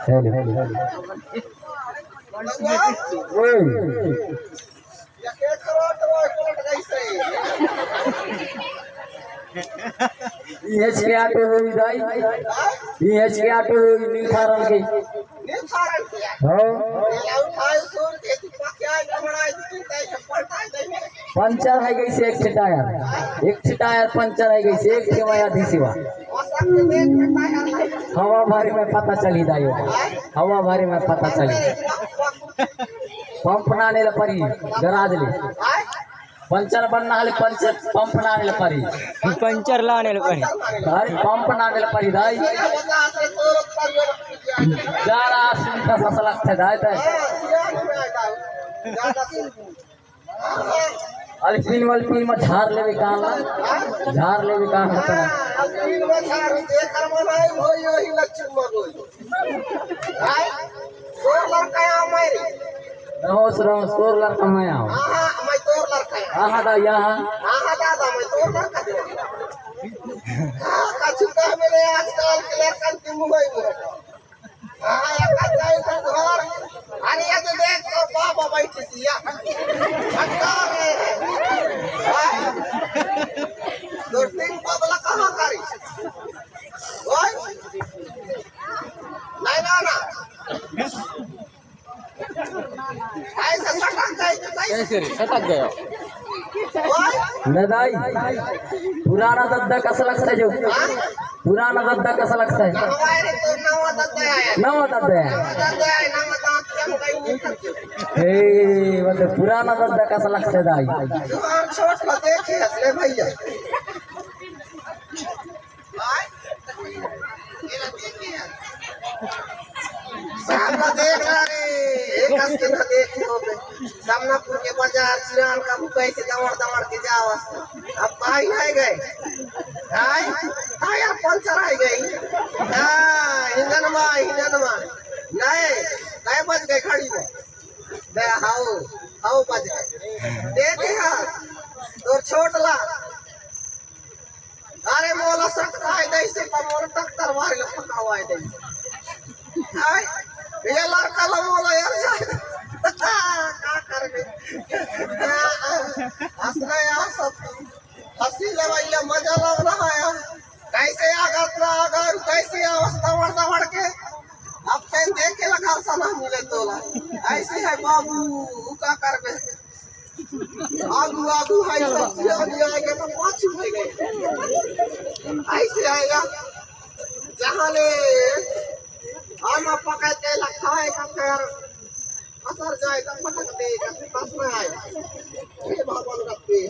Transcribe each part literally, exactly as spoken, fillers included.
Hello, hello, hello. ओए। E H के auto होई दाई। ई एच के ऑटो होई न्यू थारन के। हाँ। पंचर है गइसे एक ठे टायर, एक ठे टायर पंचर है गइसे एक ठे माया धी सिवा। हवा भरी में पता चली दाई, हवा भरी में पता चली। पंप लाने ला परी गराज ले। पंचर बनना है, पंचर पंप लाने ला परी। पंचर लाने ला परी। अरे पंप लाने ला परी दाई। जा रहा सुनता ससलक थे दाई ते। अरे पिन वाली पिन में झार लेवे काम ना, झार लेवे काम होता है। तोर लड़का आव मैं रे। रहो, रहो, तोर लड़का मैं आव। हाँ, हाँ, मैं तोर लड़का आव। हाँ, हाँ, दा, यहाँ। हाँ, हाँ, दादा, मैं तोर लड़का आव। हाँ, कछु कह मेरे आजकल के लड़कन के मुंह ही मुंह। हाँ, एक अच्छा है तो घर। अरे, ये तो देख, तो बाबा बैठी थी, या। अच्छा, ऐसे रे, सटक गया। न दाई, पुराना दद्दा कस लगथे जो, पुराना दद्दा कस लगथे। नवा दद्दा हे। हे, मतलब पुराना दद्दा कस लगथे दाई। सामना देख रहा रे, एक हंस के ना देख लो बे। सामनापुर के बाजार चिरान का मुंह कैसे दौड़ दौड़ के जाओ। अब भाई नहीं गए, भाई टायर पंचर आ गई। हाँ, हिंगन मा, हिंगन मा। नहीं, नहीं बच गए खड़ी में। बे हाउ, हाउ बच गए। देखे हाँ, तोर छोट ला। अरे मोला सटकाय दइसे त मोर टक्कर मारे ला पकावाय दइसे। आय, ये लड़का ला मोला यार जाय। का करबे? हंसना यार सब। हंसी लेवैया मजा लग रहा है। कैसे आगत ना आगर, कैसे आवस दौड़ दौड़ के। अब फेर देखे लगा सना मिले तोला। ऐसे है बाबू, का करबे? आगू आगू है सब सियानी आएगा तो पाछू हो गए। ऐसे आएगा जहाँ ले आना पकड़ के लखाए का पैर असर जाए तो पटक दे का पास में आए। हे भगवान रब्बी।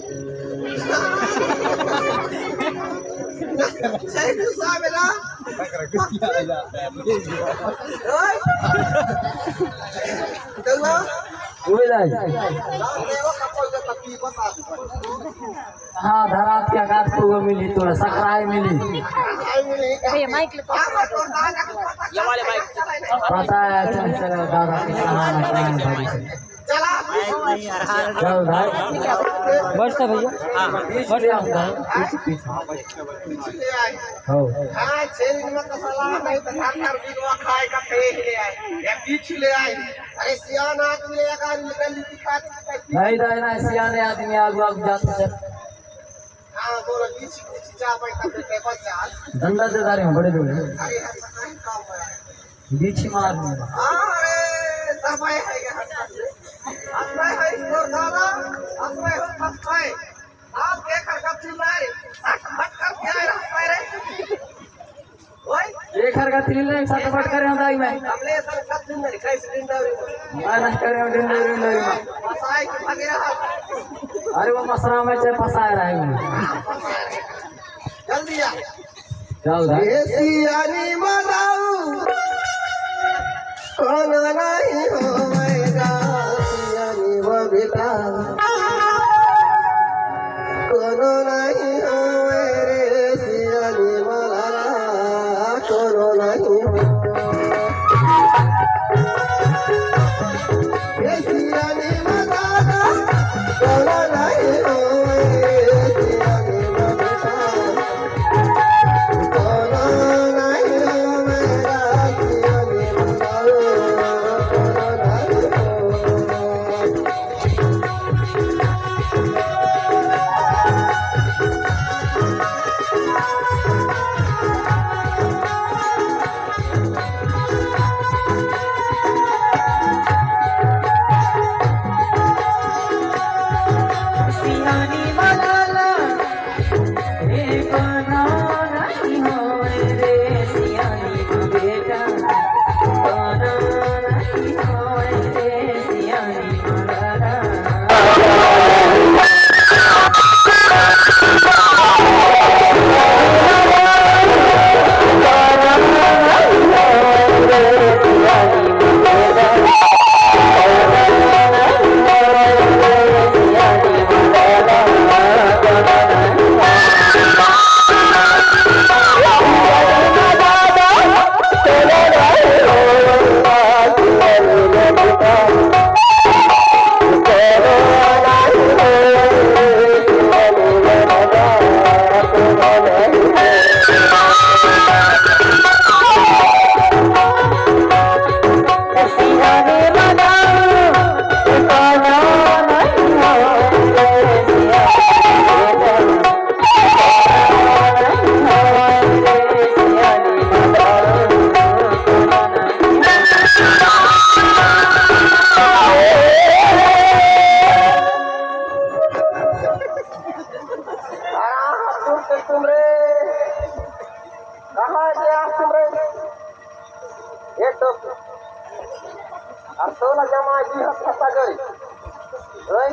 जय गुस्सा मेरा। ओए। चलो। ओए दाई। हाँ, धरात के आकाश को वो मिली, तोरा सकराय मिली। ये माइक ले। पता है, चल, चल, दादा के कहानी, कहानी भारी से। चल भाई। बैठ जा भैया। बैठ जा। पीछे, पीछे। हो। अरे सियान आदमी ले आकर निकल ली दिखा दे। नहीं, नहीं, नहीं, सियाने आदमी आगू, आगू जाते चल। हाँ, बोलो, बीच, बीच जा भाई, तब तक बच जा। डंडा दे दारे हैं, बड़े बड़े। अरे, ऐसा नहीं काम है। बीच मार दूंगा। अरे, दबाए है ये हाथ से। अपना है इस पर डाला, अपना है, अपना है। आप क्या कर, कर चिल्ला रहे? सट भट कर क्या है, रास्ता है रे? ओए। एक हर का तिल नहीं, सट भट करे हम दाई में। हमने सर कब दिन नहीं, कैसे दिन दारू? मैं नहीं करे हूँ दिन दारू, दिन दारू में। फंसाए कि भागे रहा? अरे वो मसरा में से फंसाए रहे हैं। जल्दी आ। चल भाई। ये सियानी मनाऊ, कौन नहीं होवेगा, सियानी वो बेटा। कोनो नहीं होवे रे सियानी मलाला, कोनो नहीं होवे। रे सियानी मलाला, कोनो नहीं होवे रे सियानी मलाला, कोनो नहीं होवे रे सियानी मलाला, कोनो नहीं होवे। ओए।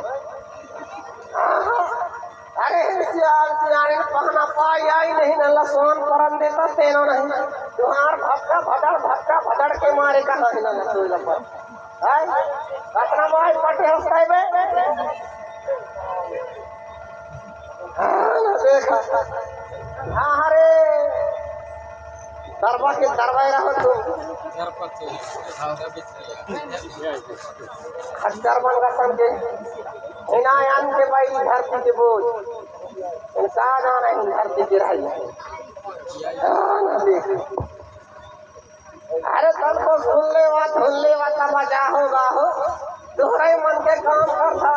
अरे सियान, सियान, इन पहना पाई आई नहीं न लसोन परन देता तेनो नहीं। तुहार भक्का भदड़, भक्का भदड़ के मारे कहाँ है न लसोन लपा। हैं? कतना माय पटे हंसता है बे? हाँ, देखा। हाँ, अरे। दरबा के दरबाए रहो तुम। खच्चर बन का सन के। इनायन के भाई धरती के बोझ। इनका जाना है धरती के राज। हाँ, ना देख। अरे तनको सुन लेवा, सुन लेवा, तब मजा होगा हो। दोहरे मन के काम करता।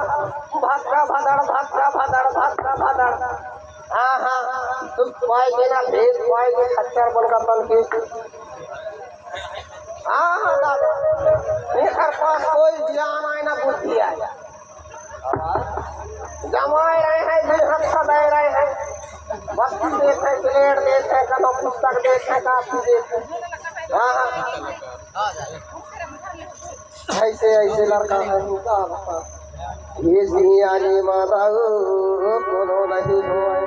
भक्का भदड़, भक्का भदड़, भक्का भदड़। हाँ, हाँ, तू पाए के ना भेद, पाए के खच्चर बन का तन के। हाँ, हाँ, दादा। एकर पास कोई ज्ञान आए ना बुद्धि आए। जमाए रहे हैं, दिन हफ्ता दे रहे हैं। बत्ती देत हैं, प्लेट देत हैं, कनो पुस्तक देत हैं, कापी देत हैं। हाँ, हाँ। ऐसे, ऐसे लड़का है, ये सियानी माता ओ, कोनो नहीं होए।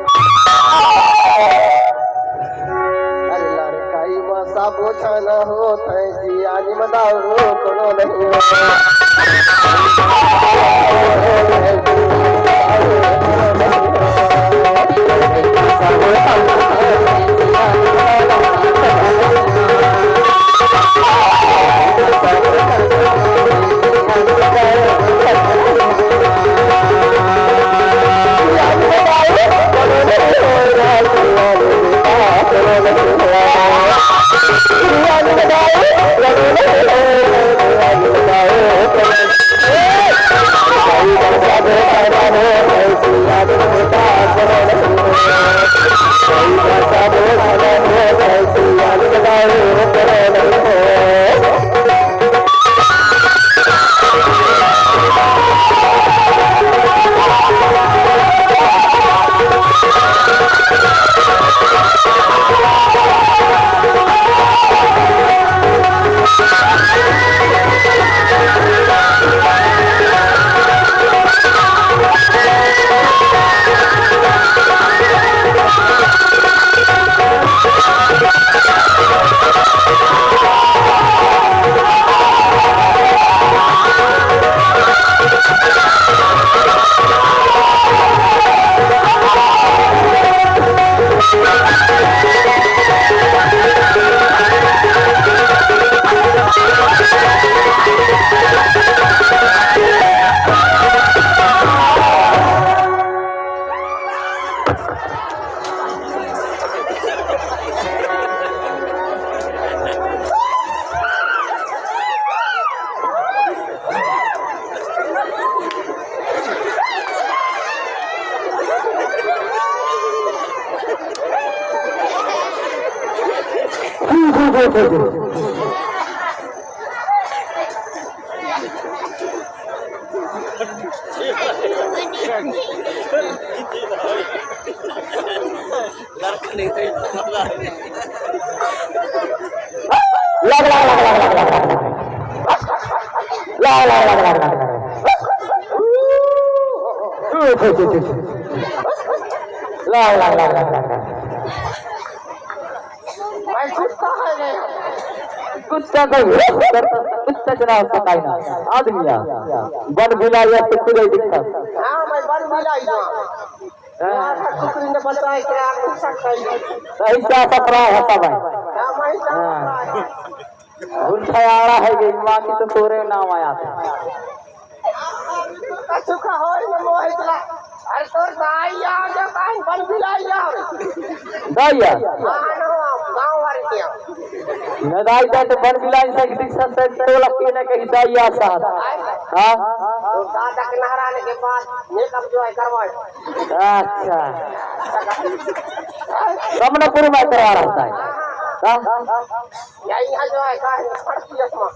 अरे लड़काई मा सब छन होत है, सियानी माता ओ, कोनो नहीं होए। लग, लग, लग, लग। लग, लग, लग, लग, लग। लग, लग, लग, लग, लग। मैं कुत्ता है रे। कुत्ता का, कुत्ता जना सकता है ना। आदमी है। बन बिलाई है तो खुद ही दिखता। हाँ, मैं बन बिलाई हूँ। हाँ। वहाँ का कुकरी ने बताया कि आप नहीं सकता है। सही क्या सपरा है सब है। हाँ, मैं क्या हाँ। बताया? उल्टा आड़ा है ये, माँ की तो तोरे नाम आया था। कछु का होई न मोहित ला। अरे तोर दाई आ जा, काहे बन बिलाई आ रे। दाई आ? हाँ, ना, गाँव वाले के यहाँ। न दाई जाए तो बन बिलाई से किसी से तो लकी ने कही दाई आ साथ। हाँ? तोर दादा के नहराने के बाद मेकअप जो है करवाए। अच्छा। कमनापुर में करवा रहता है। हाँ? यही है जो है, का है, फड़की असमा।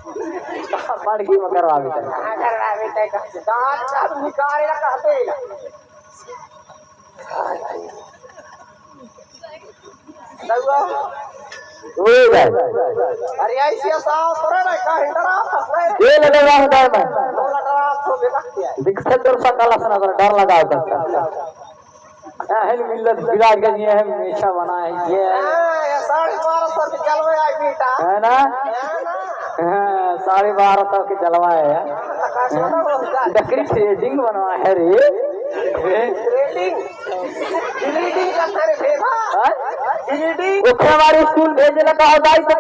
फड़की में करवा बेटा। कहाँ करवा बेटा, का दांत सब निकाले ला कहते हैं। दउआ। ओ भाई। अरे ऐसे साफ करे ना, का हिंडरा फंस रहे। ये लगा रहा हूँ दाई मैं। बोला रहा, तो दिखते तो सकल असन डर लगा होता। है मिलत बिराट गंज ये है, हमेशा बना है ये है। हाँ, ये साढ़े बारह सौ के जलवा है बेटा। है ना? है ना? हाँ, साढ़े बारह सौ के जलवा है यार। तो का सोना बहुत ज्यादा। डकरी थ्रेडिंग बनवा है रे। थ्रेडिंग? थ्रेडिंग का थारे भेदा? हाँ? थ्रेडिंग? ओखरे मारे स्कूल भेजे ला कहो दाई तो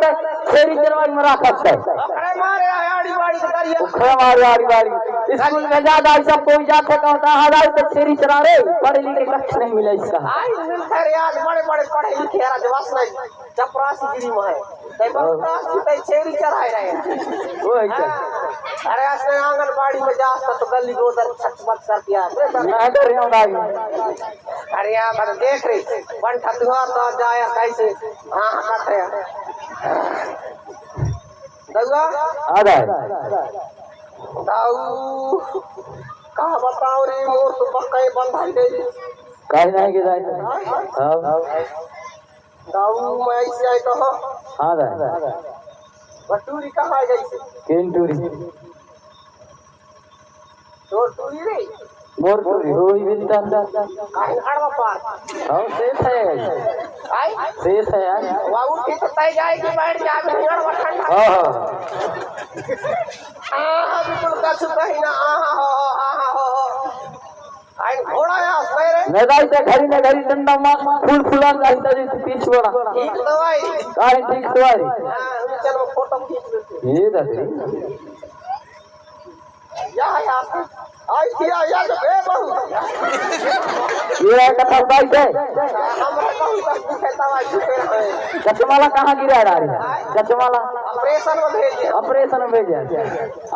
छेरी चरवाई में राखत है। ओखरे मारे आड़ी बाड़ी से करिया। ओखरे मारे आड़ी बाड़ी। स्कूल में ज्यादा ऐसा कोई जाते कहता, "हाँ दाई तो छेरी चरा रे, पढ़े लिखे कछ नहीं मिला इसका।" आई मिलते रे आज बड़े बड़े पढ़े लिखे यार, आज बस नहीं, चपरासीगिरी में है। ते बहुत रास की ते छेरी चराए रहे हैं। वो है क्या? हाँ। अरे, ऐसे आंगनबाड़ी में जा तो, तो गली गोदर छटपट कर दिया। ना कर रहे हो दाई। अरे, यहाँ पर देख रही, बंठा तुहार तो जाया कैसे? हाँ, हाँ, करते हैं। दउआ? आ दाई। दाऊ, का बताओ रे, मोर तो बक्का ही बंद है गई। काहे नहीं गिराए? हाँ? हाँ। दाऊ, मैं ऐसे आए तो हो। हाँ दाई। बटूरी कहाँ है गई? किन टूरी? तोर टूरी रे। मोर टूरी होई भी अंदर। काहे अड़वा पार? हाँ, सेफ है। आई? सेफ है यार। वाऊ ठीक तो तय जाए कि बैठ जा, भी अड़वा ठंडा। हाँ, हाँ। आहा, बिल्कुल कछु कही ना, आहा हो, आहा हो। आई घोड़ा या सवेरे। न दाई ते घड़ी न घड़ी डंडा मार, फूल फुलान जाता जी तू पीछ बड़ा। ठीक दवाई। काहे ठीक दवाई? हाँ, उनके चलो फोटो खींच लेते। ये दादी। या, या, आई किया, या तो बे बहू। ये है कथा भाई से। हमरे बहू का पूछे तब आज छुपे रहे। चश्माला कहाँ गिरा रहा है? चश्माला। ऑपरेशन में भेजे। ऑपरेशन में भेजे।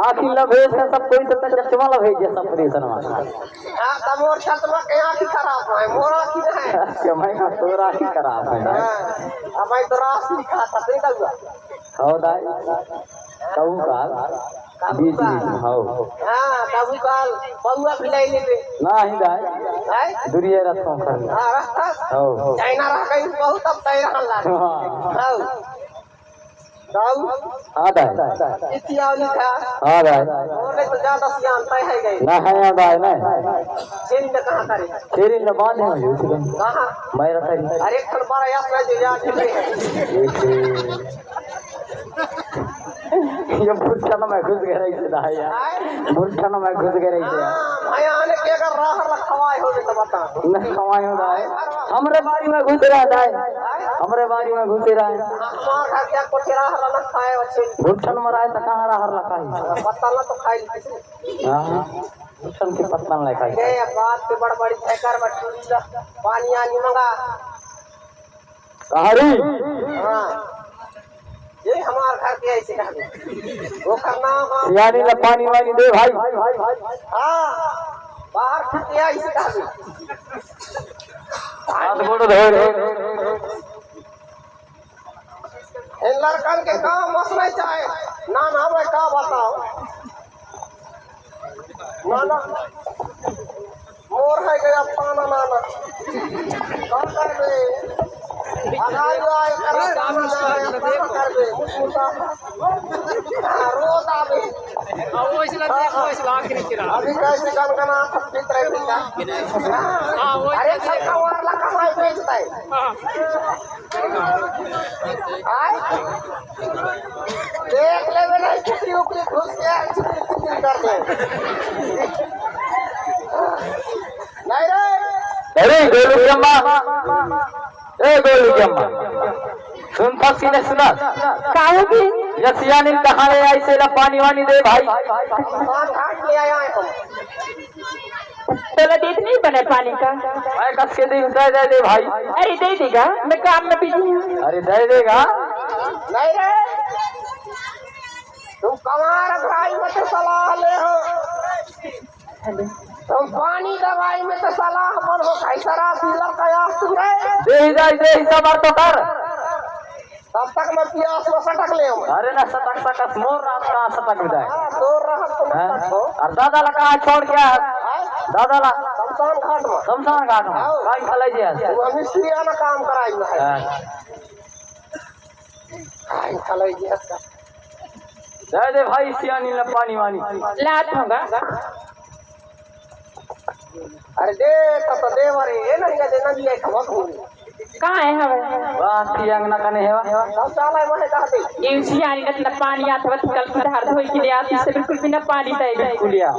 आखिर लभेश है सब कोई तो चश्माला भेजे सब ऑपरेशन में। हाँ, तब मोर चश्मा के आँखी खराब है, मोर आँखी नहीं है। अच्छा, मैं कहा तोर आँखी खराब है ना? हाँ, अब मैं तो रास लिखा था, नहीं दउआ। हो दाई। कबू काल, बीच बीच में, हो। हाँ, कबू काल, बउआ भी लाई लेबे। ना ही दाई। हैं? दुरिये रखो घर में। हाँ, रखता। हो। चाइना रह गई, बहुत अब तय रहन लागे। हाँ। हो। दाऊ। हाँ दाई। इतिया लिखा। हाँ दाई। बोले तो ज्यादा सियान तय है गई। ना है दाई, ना। सिंध कहाँ करे? तेरी न बांध है, यूं से। कहाँ? मैं रहता ही। अरे, खन बारा याद नहीं, जो याद है। एक ये भुट्ठन में घुस गए रही से दाई यार। भुट्ठन में घुस गए रही से यार। हाँ, भाई, आने के अगर राह रखवाए हो तो बता। न खवाए हो दाई। हमरे बारी में घुस रहा दाई। हमरे बारी में घुस रहा है। हमार घर के कोठे राह रखा है, अच्छे। भुट्ठन में रहा है तो कहाँ राह रखा है? पता ना तो खाई। हाँ, भुट्ठन के पत्ता नहीं खाई। ये बात के बड़ बड़ी भयंकर बटुरी ला। पानी आनी मंगा। कहारी। हाँ। ये हमार घर के ऐसे कहा। वो करना हम सियानी ला पानी वानी दे भाई। हाँ। बाहर खटिया ऐसे कहा। हाथ गोड़ धो रे। इन लड़कन के काम मसले चाहे। ना, ना, मैं का बताओ। ना, ना। मोर है गया पाना, ना, ना। का करबे? अनाज आए, करा पाना ना आए, का करबे? मुसमुसा। हाँ, रोज आवे। हाँ, वो इसला देखो, इसला आखिरी किरा। अभी कैसे गनगना थप्पित रहे बेटा। हाँ, वो अरे, इसला देखो। छक्का मार ला, कहाँ बेचता है? हाँ। आय? देख लेबे नहीं, कुकरी उकरी घुस के चिकरी चिकरी कर दे। नहीं रे। अरे गोलू के अम्मा, ए गोलू के अम्मा, सुन फक्सी ने सुना। काहे की? ये सियानी कहाँ ले आई से ला पानी वानी दे भाई। हाँ, घाट ले आया है हम। तोला देत नहीं बने पानी का। मैं कस के दिन दे दे दे भाई। अरे दे देगा, मैं काम में बिजी हूँ। अरे दे देगा। नहीं रे, तू कमार भाई मत सलाह ले हो। तुम पानी दवाई में तो सलाह बन हो, कैसा रात लड़का यार तू रे। दे ही जाए, दे ही सब अर्थ कर। तब तक मैं पियास में सटक ले हूँ। अरे ना सटक सटक, मोर रात का सटक विदाई। हाँ, तोर रहत तो मत हाँ? सटक हो। और दादा ला कहाँ छोड़ के आया? हाँ? दादा ला शमशान घाट में। शमशान घाट में। हाँ। काई खलाई जे है। वो मिस्त्री आना काम कराई हुआ है। हाँ। काई खलाई जे है। दे दे भाई सियानी ला पानी वानी। लात होगा। अरे दे, तब तो दे, अरे, ये नहीं दे, ना दिए, खबर हो। कहाँ है हवे? बस, ये अंगना कने है, वा। सब साला है, मैं कहा दे। ये उसी आने का इतना पानी आता, बस कल की धार धोई के लिए आती, इससे बिल्कुल भी ना पानी दे, बिल्कुल या।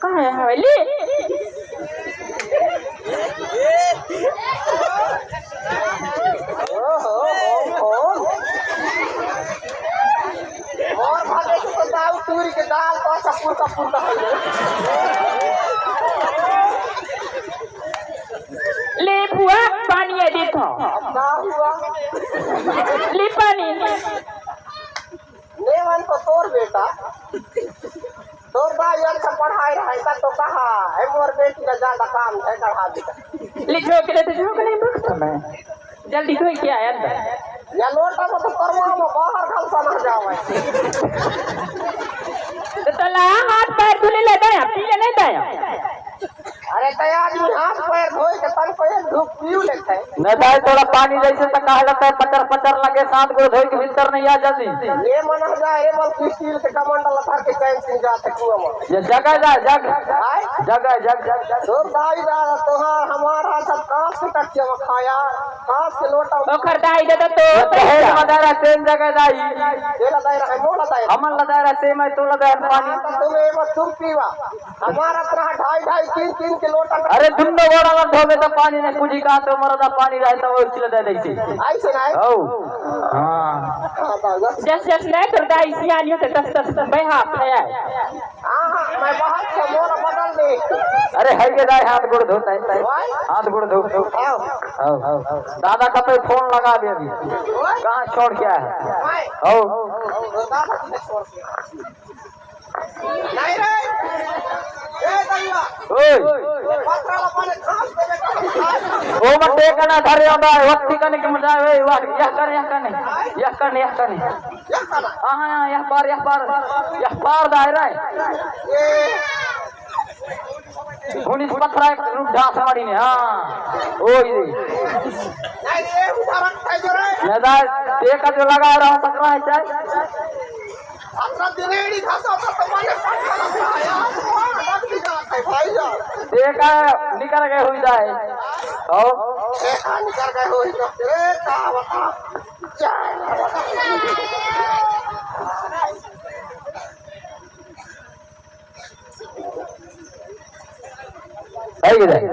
कहाँ है हवे? ले। ओहो, हो, हो। और भागे से तो दाऊ तूरी के दाल तो चप्पुर चप्पुर का हो गया। ले बुआ, पानी है, देता हूँ। अब का हुआ? ले पानी। ले मन तो तोर बेटा। तोर दाई अच्छा पढ़ाई रहे, तब तो कहा, "हे मोर बेटी का ज्यादा काम है, चढ़ा दे।" ले झोंक ले, तो झोंक नहीं भुगता मैं। जल्दी धोई के आया अंदर। या लोटा में तो करमा में बाहर घल सा ना जावे। तो तला हाथ पैर धुले ले दे, पी ले नहीं दे। अरे तो आदमी हाथ पैर धोए के तन को एक ढूक पीऊ लेते। नहीं दाई, थोड़ा पानी जैसे तो कहा लगता है, पचर पचर लगे, साथ गोड़ धोए के भीतर नहीं आ जल्दी। ये मन जा, ये बल स्टील के कमंडल धर के चैन सिंह जाते कुआं में। ये जगह जा, जग। आय? जगह, जग। तो दाई दा, तोहार हमारा सब कांच के टकिया में खाया, कांच के लोटा में। ओखर दाई दे तो ये दहेज में दे रहा, तेन जगह दाई। ये ला दे रहा है, मोला दे रहा। हमन ला दे रहा, ते मैं तो ला दे रहा पानी। हाँ, तो तुम्हें बस तुम पीवा। हमारा तरह ढाई ढाई, तीन तीन के लोटा। अरे, दुनो गोड़ा ला धोबे तो पानी नहीं कुछ कहा, तो मरदा पानी रहे तो वो चिल्ला दे देती। ऐसे नहीं। हौ। हाँ। हाँ, बाबा। जस जस नहीं तो दाई सियानी होते, दस दस बेहाथ है। हाँ, हाँ, मैं बहुत से मोर बदल दे। अरे, है के दाई, हाथ गोड़ धोता है। भाई? हाथ गोड़ धो। आओ। आओ, आओ। दादा का पे फोन लगा दे अभी। भाई? कहाँ छोड़ के आया है? भाई? आओ। दादा तुझे छोड़ के। नहीं रे। ए, दैया। ओए। पत्रा ला पानी घास देवे का। ओ, मत देखना, धरे आंदा है, वक्ती कने के मजा है, वाह, यह कने, यह कने, यह कने, यह कने। यह कने। हाँ, हाँ, हाँ, यह पार, यह पार, यह पार दायरा है। ये। उन्नीस पत्रा एक रूप ढास मारी ने, हाँ। ओ, ये। नहीं, ये उधार रखता है जो रे। नहीं, दाई, एक का जो लगा रहा, सकरा है, चाहे। अपना दिलेड़ी घासा था तो मैंने पत्थर लगाया, वहाँ अलग भी जाता है भाई जान। देखा, निकल गए हुई जाए। आओ। देखा, निकल गए हुई जाए। ए, का बता? जाए। है कि नहीं?